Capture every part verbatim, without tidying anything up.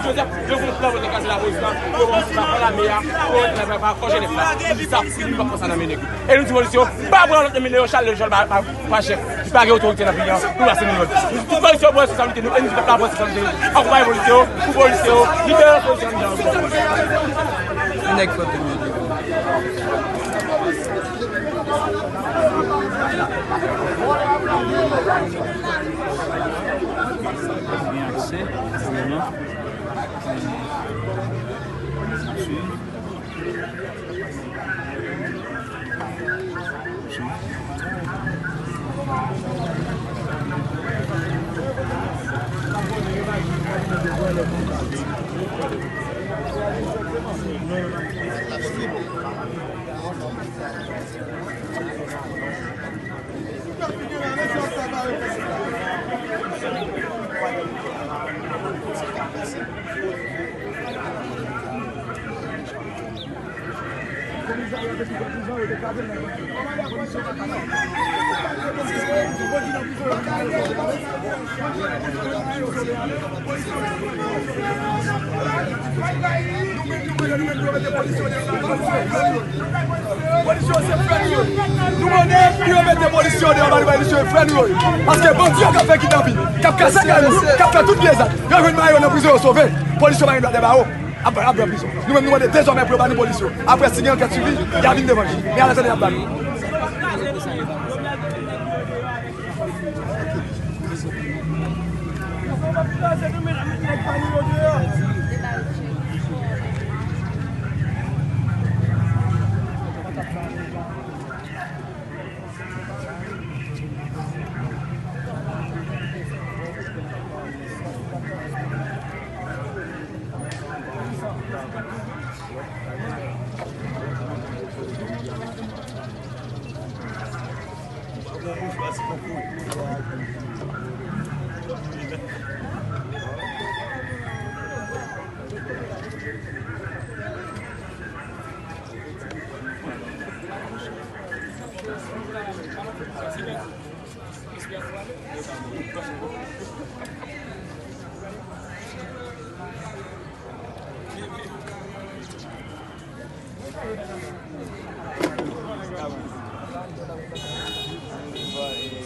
Joseph, yo fè plan pou te kraze lapolis la, yo wè se pa lame a, yo wè se pa kò Jenèf la. Sa fini, pa konsa nan men nèg yo. E nou di polis yo, pa pran lòt nan men yo, chale yo, chale pa, pa, pa chèf. Li pa gen otorite nan peyi a, nou pase nou lòd. Nou di tout polis yo pran responsablite nou, e nou di pèp la pran responsablite li. Akonpaye polis yo, pou polis yo, libere polis yo andedan. Nèg fòt de mil. Gen aksè, vreman. N ap swiv. Polis yo se frè nou yo. Nou mande pou yo mete polis yo deyò, ba nou bay misye frè nou yo. Paske bandi yo k ap fè kidnapin, k ap kase kay moun, k ap fè tout vye zak, yo jwenn mayo nan prizon, yo sove. Polis yo pa gen dwa dèba yo. Ap, ap pran prizon. Nou menm nou mande dezòmè pou yo ba nou polis yo. Apre si gen ankèt swivi, y a vin devan jij. Men alè tande y ap ba nou.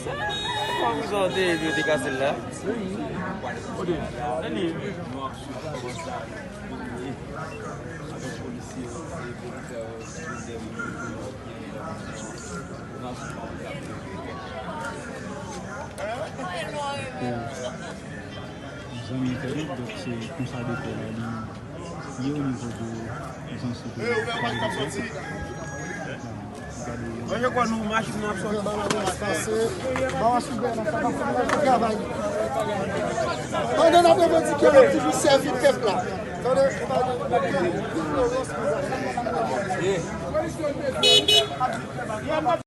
Sa, kòman prizon an te ye pou yo te kase l la? Kote? Tande. Zanmi entènèt, donk se konsa de kò la li ye o nivo de zansi de. Mwen kwè nou machin nan ap sòti. Pase, ba w asou bè nan sa k ap fè travay. Pandan n ap revandike, n ap toujou sèvi pèp la. Tande, e pa de ignorans ki